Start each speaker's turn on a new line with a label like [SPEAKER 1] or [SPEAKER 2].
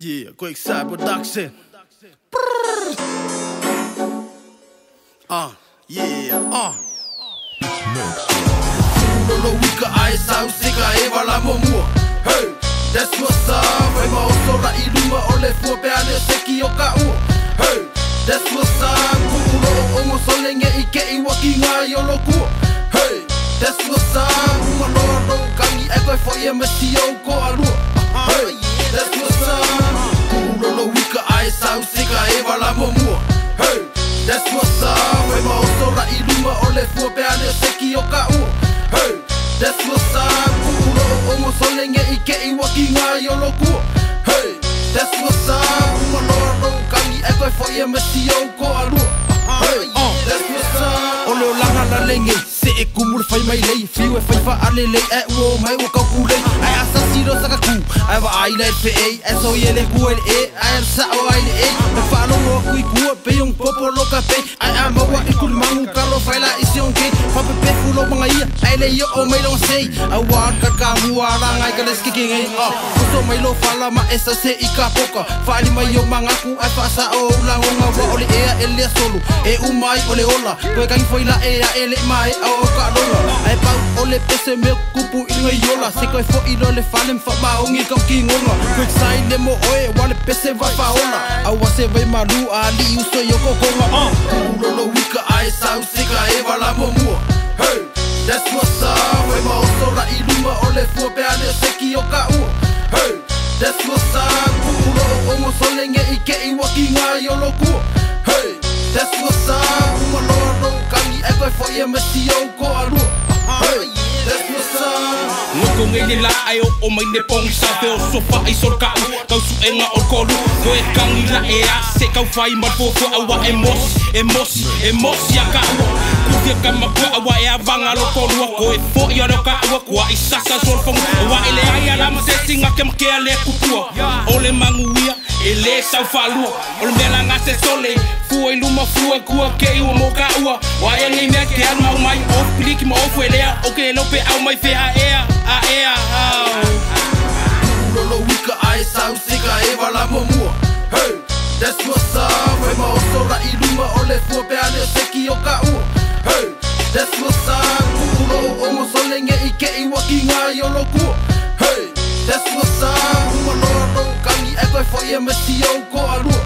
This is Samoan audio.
[SPEAKER 1] Yeah, Quick Side Production. Yeah, Lolo wika ai sau sika e wala mo mua. Hey, that's what's up. Fai ma oso ra i luma o le fua pe ane seki o ka ua. Hey, that's what's up. Ku'ulo o ongo solenge i ke i waki ngā i o lokua. Hey, that's what's up. Uma loa lou kangi e koe fo ia mesi au ko alua. Hey, that's what's up. Ku'ulo wika ai sau sika e wala mo mua. Hey, that's what's up. Fai ma oso ra i luma o le fua pe ane seki o ka ua. Hey, that's what's up. Ku'ulo o ongo solenge i ke i waki ngā i o lokua. Hey, that's what's up. Uma loa lou kangi e koe fo ia mesi au ko alua. Hey, that's what's up. O leo langa la lenge se e kumu le fai mai lei fiu e fai fa ale lei e ua mai ua kau lei ai asasi ro saka ku ai wa ai le fe e ai so ye le ku e ai sa o ai le e me fa lo mo kui ku pe yung popo lo ka pe ai a mo wa i ku mangu ka lo fai la i se on ke fa pe pe fu lo manga ia ai le yo o mai lo sei a wa ka ka mua la ngai ka le skiki ngai so mai lo fala ma esa se i ka poka fa ali mai yo manga ku ai fa sa o la ngonga wa o le ea e le solo e umai o le ola koe kangi foi la e a ele mai o ka longa ai pau o le pese me kupu i ngai yola se koe fo i lo le fale mfa maongi ka ki ngonga quick sign le mo oe wa le pese va fa ola a wa se vai malu a li uso yo ko konga Lolo wika ai sau sika e wala mo mua. Hey, that's what's up. Fai ma oso ra i luma o le fua pe ane seki o ka ua. Hey, that's what's up. Ku'ulo o ongo solenge i ke i waki ngā i o lokua. Hey, that's what's up. Uma loa lou kangi e koe fo ia mesi au ko alua. Hey, that's what's up.
[SPEAKER 2] Ngoko ngai le la ai o mai ne pongi sa fe o sofa i sol ka u kau su enga o kolu koe kangi la e a se kau fai ma fo fo awa e mosi e mosi e mosi a ka u kufia ka makua awa e avanga lo kolu koe fo i o ka ua kua i sasa sol fongu awa ele ai ala ma se singa ke makea le kupua o le manguia e le sau falua o le mea langa se sole fua i luma fua kua ke i ua mo ka ua wa e ngai mea ke anu mau mai o piliki ma o fuelea o ke lope au mai fea ea a ea au.
[SPEAKER 1] Lolo wika ai sau sika e wala mo mua. Hey, that's what's up. Fai ma oso ra i luma o le fua pe ane seki o ka ua. Hey, that's what's up. Ku'ulo o ongo solenge i ke i waki ngā i o lokua. Hey, that's what's up. Uma loa lou kangi e koe fo ia mesi au ko alua.